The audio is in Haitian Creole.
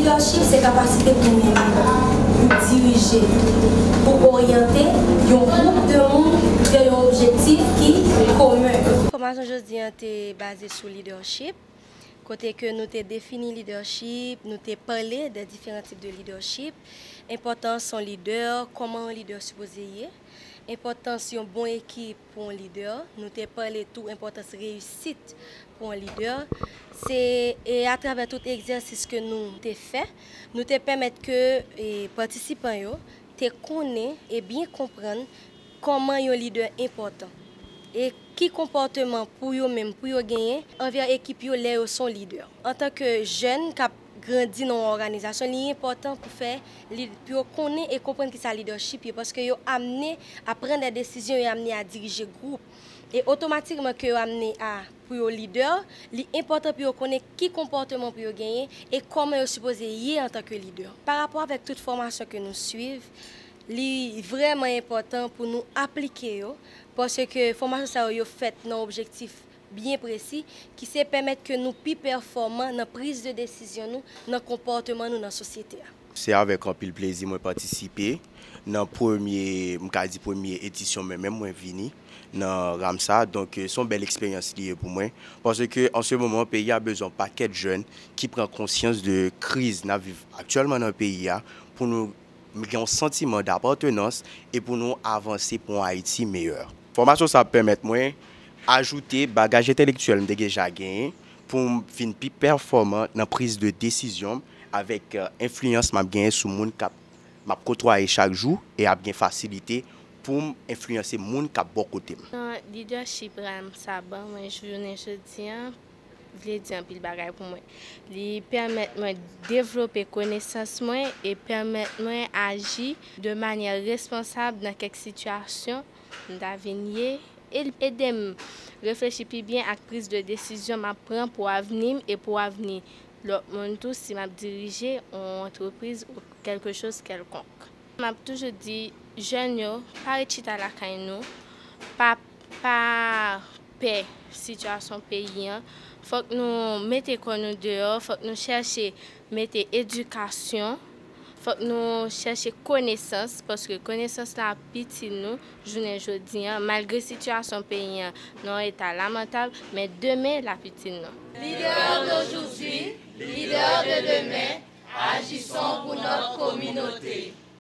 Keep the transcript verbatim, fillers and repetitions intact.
Lidèchip se kapasite pou mennen, pou dirije, pou oryante yon gwoup de moun vè yon objektif ki komen. Fòmasyon jodi an te baze sou lidèchip, kote ke nou te defini lidèchip, nou te pale de diferan tip de lidèchip, enpòtans yon lidè, kòman yon lidè sipoze ye, enpòtans yon bon ekip pou yon lidè, nou te pale tou enpòtans reyisit pou yon lidè. Se, e atravè tout egzèsis ke nou te fè, nou te pèmèt ke, e, patisipan yo te konnen e byen konprann kòman yon lidè enpòtan e ki konpòteman pou yo menm, pou yo genyen anvè ekip yo lè yo se yon lidè. Antanke jèn k ap grandi nan yon òganizasyon, li enpòtan pou fè li, pou yo konnen e konprann kisa lidèchip ye, paske yo amne a pran de desizyon, yo amne a dirije gwoup. E otomatikman ke yo amne a, pou yo lidè, li enpòtan pou yo konnen ki konpòteman pou yo genyen e kòman yo sipoze ye antanke lidè. Pa rapò avèk tout fòmasyon ke nou swiv, li vrèman enpòtan pou nou aplike yo, paske fòmasyon sa yo, yo fèt nan objektif byen presi, ki se pèmèt ke nou pi pèfòman nan priz de desizyon nou, nan konpòteman nou nan sosyete a. Se avèk anpil plezi mwen patisipe nan premye, m ka di premye edisyon mwen menm mwen vini nan ram sa. Donk, se yon bèl eksperyans li ye pou mwen. Paske an se moman, peyi a bezwen yon pakèt jèn ki pran konsyans de kriz n ap viv aktyèlman nan peyi a, pou nou gen yon santiman dapatnans e pou nou avanse pou yon Ayiti meyè. Fòmasyon sa ap pèmèt mwen ajoute bagaj entèlektyèl m te deja genyen pou m vin pi pèfòman nan priz de desizyon m avèk, e, enfliyans m ap genyen sou moun k ap, m ap kotwaye chak jou e ap gen fasilite pou m enfliyanse moun k ap bò kote m. Nan lidèchip ram sa ban mwen jounen jodi an, vle di anpil bagay pou mwen. Li pèmèt mwen devlope konesans mwen e pèmèt mwen aji de manyè responsab nan kèk sitiyasyon m ta vin ye. E l ede m reflechi pi byen ak priz de desizyon m ap pran pou avni m e pou avni lòt moun tou si m ap dirije yon antrepriz ou kèlkechoz kèlkonk. M ap toujou di jèn yo, pa ret chita lakay nou, pa, pa pè sitiyasyon peyi an. Fòk nou mete kò nou deyò, fòk nou chèche mete edikasyon, fòk nou chèche konesans, paske konesans la ap itil nou jounen jodi an, malgre sitiyasyon peyi an nan yon eta lamantab, men demen l ap itil nou. Leader d'aujourd'hui, leader de demain, agissons pour notre communauté.